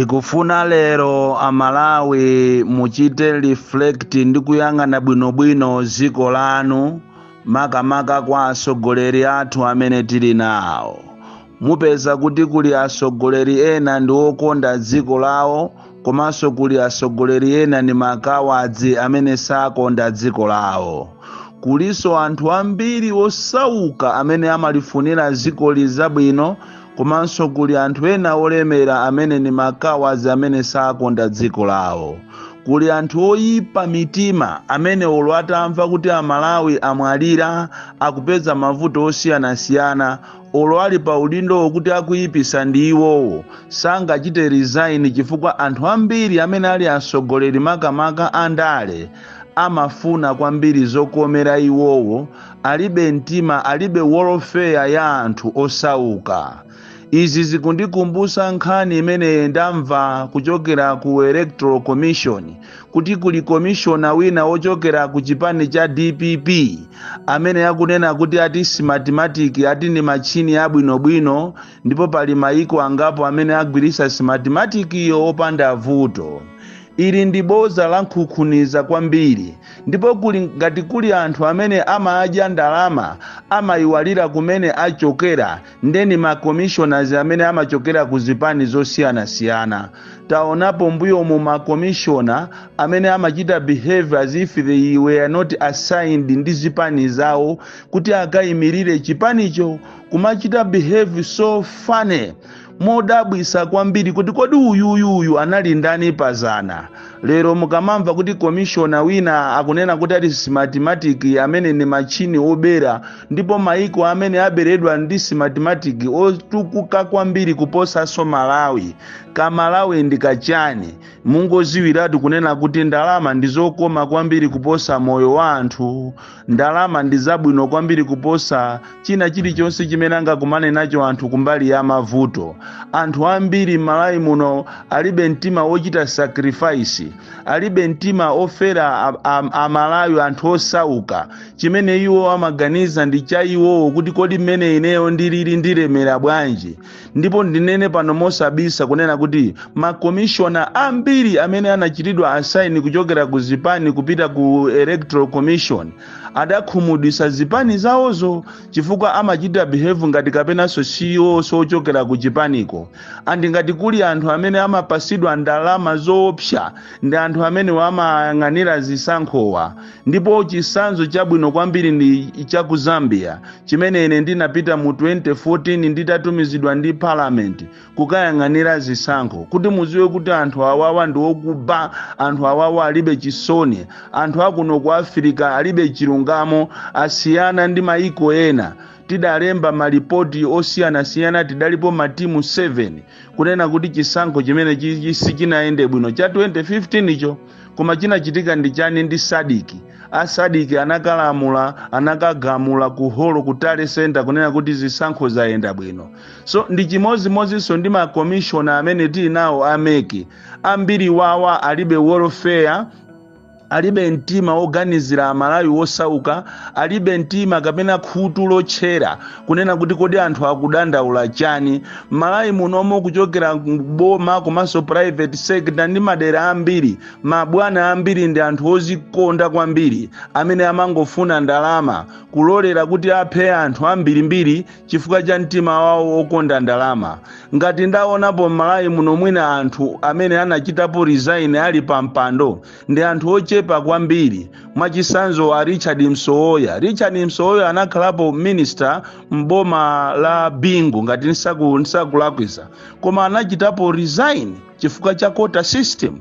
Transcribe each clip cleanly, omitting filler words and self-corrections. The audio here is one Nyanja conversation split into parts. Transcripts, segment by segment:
Ndikufuna lero Amalawi muchite reflect ndi kuyang'ana bwinobwino dziko lanu, makamaka kwa atsogoleri athu amene tili nawo. Mupeza kuti kuli atsogoleri ena ndi okonda dziko lawo, komanso kuli atsogoleri ena ndi makawadzi amene sakonda dziko lawo. Kulinso anthu ambiri osauka amene amalifunira dzikoli zabwino, komanso kuli anthu ena olemera amene ni makawadzi amene sakonda dziko lawo. Kuli anthu oyipa mitima amene olo atamva kuti Amalawi amwalira, akupeza mavuto osiyanasiyana, olo ali pa udindo wokuti akuyipisa ndi iwowo, sangachite resign, chifukwa anthu ambiri amene ali atsogoleri, makamaka andale, amafuna kwambiri zokomera iwowo. Alibe mtima, alibe welfare ya anthu osauka. Izi zikundikumbusa nkhani imene ndamva kuchokera ku Electoral Commission, kuti kuli commissioner wina wochokera ku chipani cha DPP amene akunena kuti ati Smartmatic ati ndi machini abwinobwino, ndipo pali maiko angapo amene agwirisa Smartmatic iyo opanda vuto. Ili ndi boza la nkhunkhuniza kwambiri. Ndipo kuli ngati kuli anthu amene amadya ndalama, amayiwalira kumene achokera, ndeni ma commissioners amene amachokera ku zipani zosiyanasiyana. Taonapo mbuyomu ma commissioner amene amachita behave as if they were not assigned ndi zipani zawo kuti akayimirire chipanicho, kumachita behave so funny, modabwisa kwambiri, kuti kodi uyuyuyu anali ndani pazana? Lero mukamamva kuti commissioner wina akunena kuti ati Smartmatic amene ni machini obera, ndipo maiko amene aberedwa ndi Smartmatic otukuka kwambiri kuposanso Malawi, kamalawi ndi kachani? Mungoziwiratu kunena kuti ndalama ndi zokoma kwambiri kuposa moyo wa anthu. Ndalama ndi zabwino kwambiri kuposa china chilichonse chimene angakumane nacho anthu kumbali ya mavuto. Anthu ambiri m'Malawi muno alibe mtima wochita sacrifice, alibe mtima ofera Amalawi, anthu osauka. Chimene iwo amaganiza ndi cha iwowo, kuti kodi mmene ineyo ndilili ndilemera bwanji? Ndipo ndinene pano mosabisa kunena kuti makomishona ambiri amene anachitidwa assign kuchokera ku zipani kupita ku Electoral Commission adakhumudwisa zipani zawozo, chifukwa amachita behave ngati kapenanso CEO sochokera ku chipaniko. And ngati kuli anthu amene amapasidwa ndalama zoopsa, ndi anthu amene amayang'anira zisankhowa. Ndipo chisanzo chabwino kwambiri ndi cha ku Zambia, chimene ine ndinapita mu 2014 nditatumizidwa ndi parliament kukayang'anira zisankho, kuti muziwe kuti anthu awawa ndi okuba, anthu awawa alibe chisoni, anthu akuno ku Afirika alibe chilungamo, asiyana ndi maiko ena. Tidalemba malipoti osiyanasiyana, tidalipo matimu 7, kunena kuti chisankho chimene sichinayende bwino cha 2015 icho. Koma chinachitika ndi chani? Ndi SADC. A SADC anakalamula, anakagamula ku holo ku tally center kunena kuti zisankho zayenda bwino. So ndi chimozimozinso ndi makomishona amene tili nawo a MEC. Ambiri wawa alibe welfare, alibe mtima woganizira Amalawi wosauka, alibe mtima kapena khutu lotchera kunena kuti kodi anthu akudandaula chani Malawi munomo. Kuchokera boma komanso private sector ndi madera ambiri, mabwana ambiri ndi anthu ozikonda kwambiri amene amangofuna ndalama, kulolera kuti aphe anthu ambirimbiri chifukwa cha mtima wawo okonda ndalama. Ngati ndaonapo m'Malawi muno mwina anthu amene anachitapo resign ali pa mpando, ndi anthu ochepa kwambiri. Mwachisanzo, a Richard Msowoya. Richard Msowoya anakhalapo minister mboma la Bingu, ngati nsakulakwisa, koma anachitapo resign chifukwa cha quota system.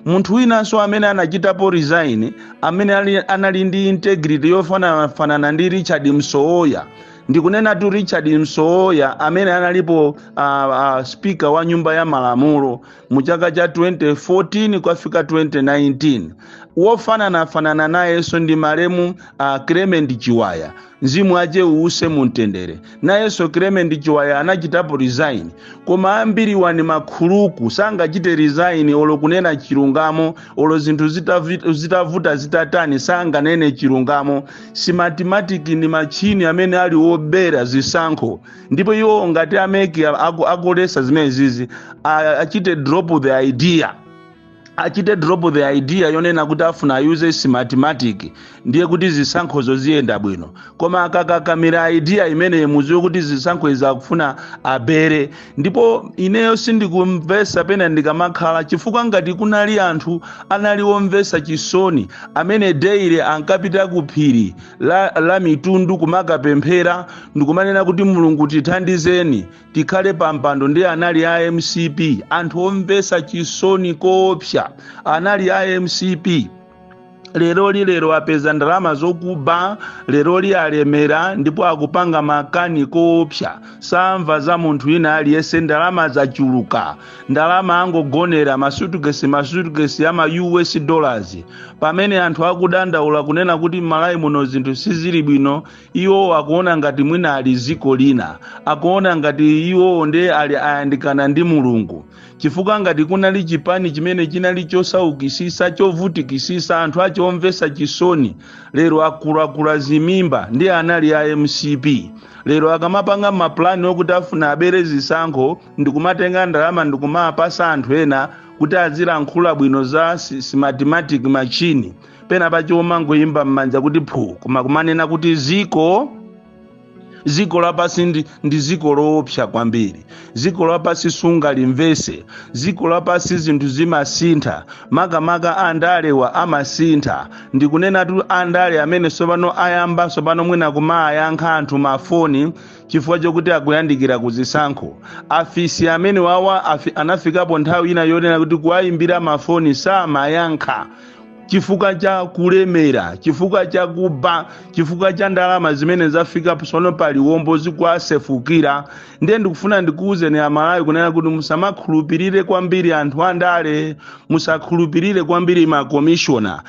Munthu winanso amene anachitapo resign, amene anali ndi integrity yofananafanana ndi Richard Msowoya, ndikunena tu Richard Msowoya amene analipo speaker wa nyumba ya malamulo mu chaka cha 2014 kwafika 2019, Wofananafanana nayenso ndi malemu Clement Chiwaya, mzimu ache uuse mumtendere. Nayenso Clement Chiwaya anachitapo resign, koma ambiri wani makhuluku, sangachite resign olo kunena chilungamo. Olo zinthu zitavuta zitatani, sanganene chilungamo. Smartmatic ndi machine amene ali wobera zisankho, ndipo iwo ngati a MEC akulesa zimene zizi, achite drop the idea, achite drop the idea yonena kuti afuna ayuze Smartmatic, ndiye kuti zisankhozo ziyenda bwino. Koma akakakamira idea imeneyi, muziwe kuti zisankho izi akufuna abere. Ndipo ineyo sindikumvesa pena ndikamakhala, chifukwa ngati kunali anthu anali omvesa chisoni amene daily ankapita ku phiri la Mitundu kumakapemphera ndikumanena kuti, "Mulungu, tithandizeni tikhale pampando," ndi anali a MCP. Anthu omvesa chisoni koopsa anali a MCP. Leroli lero apeza ndalama zokuba, leroli alemera ndipo akupanga makani koopsa. Samva za munthu wina aliyense. Ndalama zachuluka, ndalama angogonera masutukesi, masutukesi ama US dollars. Pamene anthu akudandaula kunena kuti m'Malawi muno zinthu sizili bwino, iwo akuona ngati mwina ali ziko lina, akuona ngati iwo ndi ali ayandikana ndi Mulungu. Chifukwa ngati kunali chipani chimene chinali chosaukisisa, chovutikisisa, anthu acho omvesa chisoni, lero akuluakulu zimimba, ndi anali a MCP. Lero akamapanga mapulani okuti afuna abere zisankho, ndikumatenga ndalama ndikumapasa anthu ena kuti azilankhula bwino za Smartmatic machine, pena pacho omangoyimba m'manja kuti phu, koma kumanena kuti ziko lapasi ndi ziko loopsa kwambiri. Ziko lapasi sungalimvese. Ziko lapasi zinthu zimasintha, makamaka andalewa amasintha. Ndikunenatu andale amene sopano ayamba sopano mwina kumayankha anthu mafoni chifukwa chokuti akuyandikira kuzisankho. Afisi amene wawa anafikapo nthawi ina yonena kuti kuwayimbira mafoni samayankha chifukwa cha kulemera, chifukwa cha kuba, chifukwa cha ndalama zimene zafika psono paliwombo zikuasefukira. Ndiye ndikufuna ndikuwuzeni Amalawi kunena kuti musamakhulupirire kwambiri anthu andale, musakhulupirire kwambiri makomishona.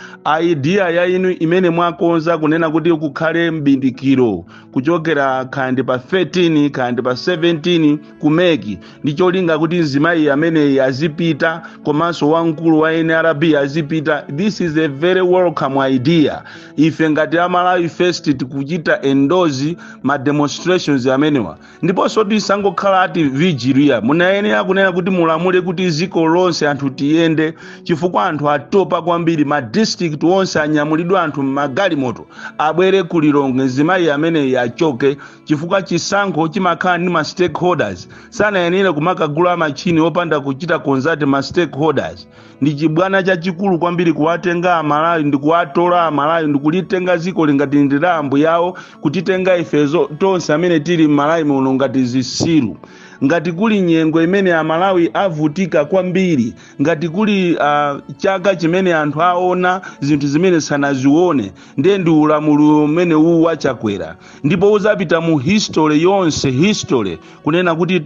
Idea ya inu imene mwakonza kunena kuti kukhale mbindikiro kuchokera khandi pa 13 khandi pa 17 ku MEC, ndi cholinga kuti mzimayi ameneyi azipita komanso wamkulu wa NRB azipita, this is a very welcome idea. Ife ngati Amalawi First tikuchita endorse ma demonstrations amenewa. Ndiponso tisangokhala ati vigil, munayenera kunena kuti mulamule kuti ziko lonse anthu tiyende, chifukwa anthu atopa kwambiri. Ma district onse anyamulidwe anthu m'magalimoto abwere ku Lilongwe, mzimayi ameneyi achoke, chifukwa chisankho chimakhala ndi ma stakeholders. Sanayenere kumakagula machine opanda kuchita consult ma stakeholders. Ndi chibwana chachikulu kwambiri kuwatenga Amalawi ndi kuwatola Amalawi ndi kulitenga ziko lingati ndi la ambuyawo, kutitenga ifezo tonse amene tili m'Malawi muno ngati zisilu. Ngati kuli nyengo imene Amalawi avutika kwambiri, ngati kuli chaka chimene anthu aona zinthu zimene sanazione, ndiye ndi ulamuliro umene uwu waChakwera. Ndipo uzapita mu history yonse, history kunena kuti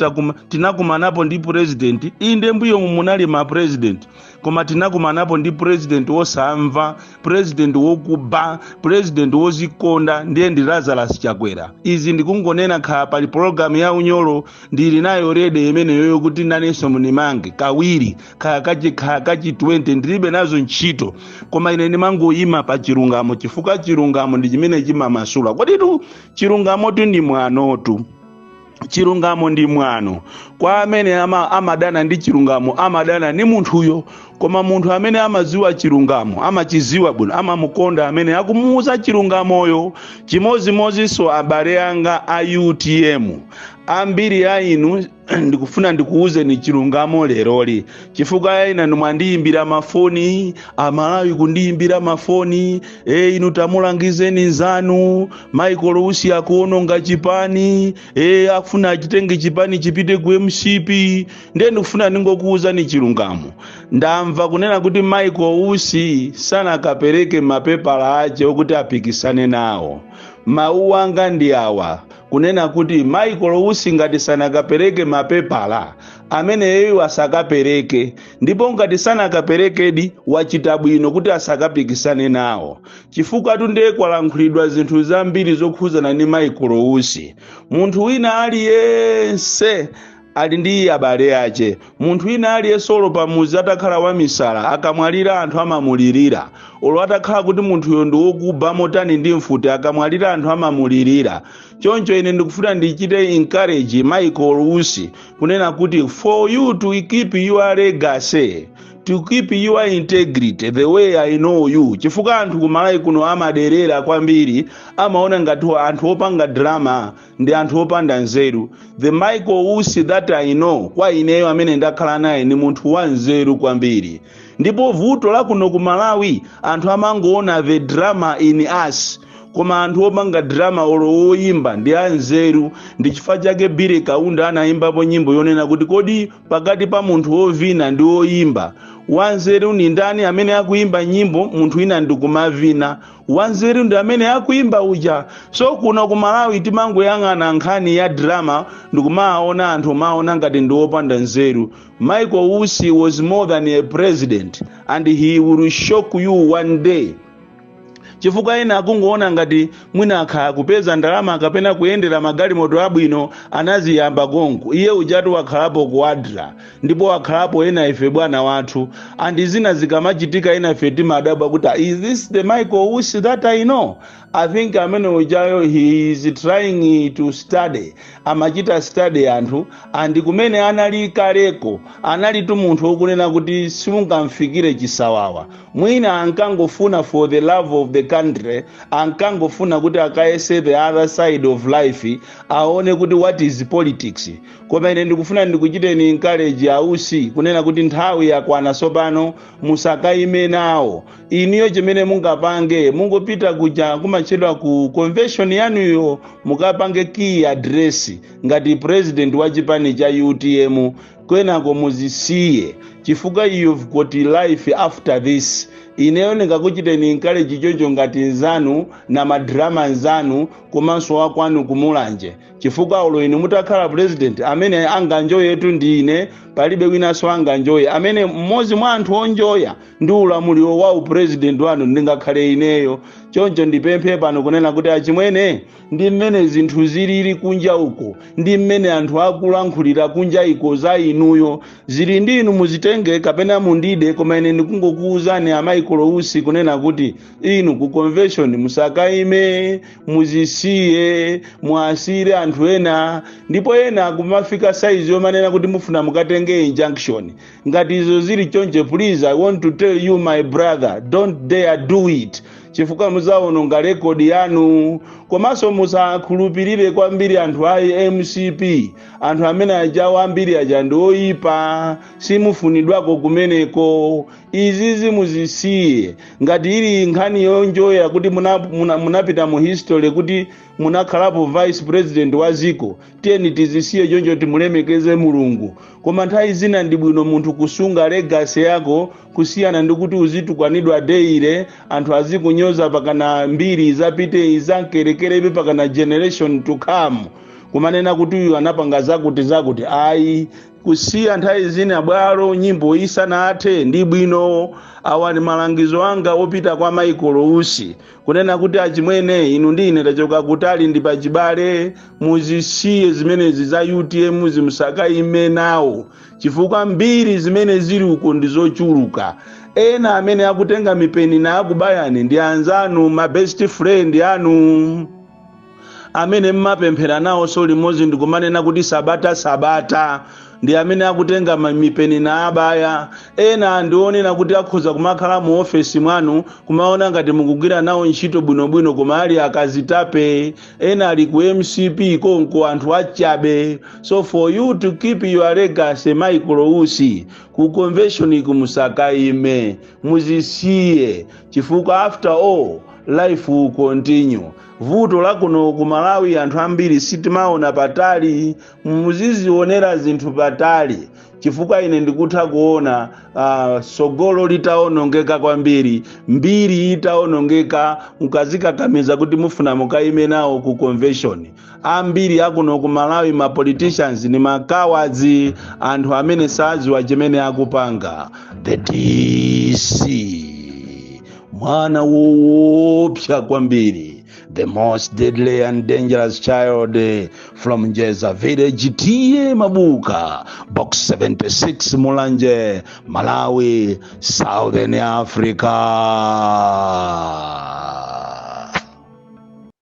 tinakumanapo ndi president. Inde, mbuyo munali ma president, koma tinakumanapo ndi president wosamva, president wokuba, president wozikonda, ndiye ndi Lazarus Chakwera. Izi ndikungonena, khala pali pologalamu ya unyolo ndili nayo ready imeneyoyo kuti nanenso munimange kawiri, kaya kachi 20, ndilibe nazo ntchito. Koma ine ndimangoyima pa chilungamo, chifukwa chilungamo ndi chimene chimamasula. Koditu chilungamotu ndi mwanotu, chilungamo ndi mwano. Kwa amene amadana ndi chilungamo, amadana ndi munthuyo, koma munthu amene amaziwa chilungamo, amachiziwa bwino, amamukonda amene akumuuza chilungamoyo. Chimozimozinso abale anga a UTM, ambiri a inu ndikufuna ndikuwuzeni chilungamo leroli, chifukwa ena mwandiyimbira mafoni, Amalawi kundiyimbira mafoni, "E, inu tamulangizeni nzanu Michael Usi, akuononga chipani, akufuna achitenge chipani chipite ku MCP." Ndiye ndikufuna ndingokuwuzani chilungamo. Ndamva kunena kuti Michael Usi sanakapereke mapepala ache okuti apikisane nawo. Mawu anga ndi awa, kunena kuti Michael Usi ngati sanakapereke mapepala, Ameneyo asakapereke, ndipo ngati sanakaperekedi, wachita bwino kuti asakapikisane nawo, chifukwa tunde kwalankhulidwa zinthu zambiri zokhuzana ndi Michael Usi. Munthu wina aliyense ali ndi abale ache. Munthu wina aliyense, olo pamuzi atakhala wamisala, akamwalira anthu amamulirira. Olo atakhala kuti munthuyo ndi wokuba motani ndi mfuti, akamwalira anthu amamulirira. Choncho ine ndikufuna ndichite encourage Michael Usi kunena kuti for you to keep your legacy, to keep your integrity the way I know you, chifukwa anthu kumalawi kuno amaderera kwambiri, amaona ngati anthu opanga drama ndi anthu opanda nzeru. The Michael Usi that I know, kwa ineyo amene ndakhala naye, ni munthu wa nzeru kwambiri. Ndipo vuto la kuno ku Malawi, anthu amangoona the drama in us, koma anthu opanga drama olo woyimba ndi anzeru. Ndi chifukwa chake Billy Kaunda anayimbapo nyimbo yonena kuti, "Kodi pakati pa munthu wovina ndi woyimba, wanzeru ni ndani?" Amene akuyimba nyimbo, munthu wina ndikumavina, wanzeru ndi amene akuyimba uja. So kuno ku Malawi timangoyang'ana nkhani ya drama ndikumaona anthu maona ngati ndi wopanda nzeru. Michael Usi was more than a president and he will shock you one day, chifukwa ena akungoona ngati mwina akhala kupeza ndalama kapena kuyendera magalimoto abwino anaziyamba konko. Iye ujatu wakhalapo ku ADRA, ndipo wakhalapo ena ife bwana wathu, and zina zikamachitika ena ife timadabwa kuti, "Is this the Michael Usi that I know?" I think amene ujayo, he is trying to study, amachita study anthu, and kumene anali kaleko analitu munthu wokunena kuti simungamfikire chisawawa. Mwina ankangofuna for the love of the country, ankangofuna kuti akayese the other side of life, aone kuti what is politics. Koma ine ndikufuna ndikuchiteni encourage, Ausi, kunena kuti nthawi yakwana tsopano, musakaime nawo. Iniyo chimene mungapange, mungopita kuja kumatchedwa ku convention yanuyo, mukapange key address ngati president wa chipani cha UTM, kwenako muzisiye, chifukwa you've got life after this. Ineyo ndingakuchiteni encourage choncho ngati nzanu na madrama nzanu komanso wakwanu kumulanje, chifukwa ulo inu mutakhala president, amene anganjoyetu ndi ine, palibe winanso anganjoye. Amene mmodzi mwa anthu onjoya ndi ulamuliro wa upresident wanu ndingakhale ineyo. Choncho ndipemphe pano kunena kuti, achimwene, ndi mmene zinthu zilili kunja uko, ndi mmene anthu akulankhulira kunja iko za inuyo, zili ndi inu, muzitenge kapena mundide. Koma ine ndikungokuwuzani, a Michael Usi, kunena kuti inu ku convention musakaime, muzisiye, mwasire anthu ena. Ndipo ena kumafika saizi yomanena kuti mufuna mukatenge injunction. Ngati izo zili chonche, please, I want to tell you, my brother, don't dare do it, chifukwa muzawononga record yanu. Komanso musakhulupirire kwambiri anthu a MCP. Anthu amene ajawo ambiri aja ndi oyipa, simufunidwako kumeneko. Izizi muzisiye. Ngati ili nkhani yonjoya kuti munapita mu history kuti munakhalapo vice president wa ziko, tiyeni tizisiye choncho, timulemekeze Mulungu. Koma nthawi zina ndi bwino munthu kusunga legacy yako, kusiyana ndi kuti uzitukwanidwa daily, anthu azikunyoza pakana mbiri izapite, izankerekerebe pakana generation to come, kumanena kuti uyu anapanga zakuti zakuti. Ayi, kusiya nthawi zina bwalo nyimbo isanathe ndi bwino. Awa ndi malangizo anga opita kwa Michael Usi, kunena kuti, achimwene, inu ndi ine tachoka kutali, ndi pachibale, muzisiye zimenezi za UTM, zimusakaime nawo, chifukwa mbiri zimene zili uko ndi zochuluka. Ena amene akutenga mipeni na akubayani ndi anzanu, ma best friend anu amene mmapemphera nawo so limodzi, ndikumanena kuti sabata sabata, ndi amene akutenga mipeni na abaya. Ena ndionena kuti akhoza kumakhala mu ofesi mwanu, kumaona ngati mukugwira nawo ntchito bwinobwino, koma ali akazitape. Ena ali ku MCP konko, anthu achabe. So for you to keep your legacy, Michael Usi, ku convention kumusakaime, muzisiye, chifukwa after all Life will continue. Vuto lakuno ku Malawi, anthu ambiri sitimaona patali. Muzizionera zinthu patali, chifukwa ine ndikutha kuona sogolo litaonongeka kwambiri, mbiri itaonongeka, mukazikakamiza kuti mufuna mukayime nawo ku convention. Ambiri akuno ku Malawi, ma politicians ni ma cowards, anthu amene sadziwa chimene akupanga. The DC, mwana woopsa kwambiri, the most deadly and dangerous child from Njeza Village, T/A Mabuka, Box 76, Mulanje, Malawi, Southern Africa.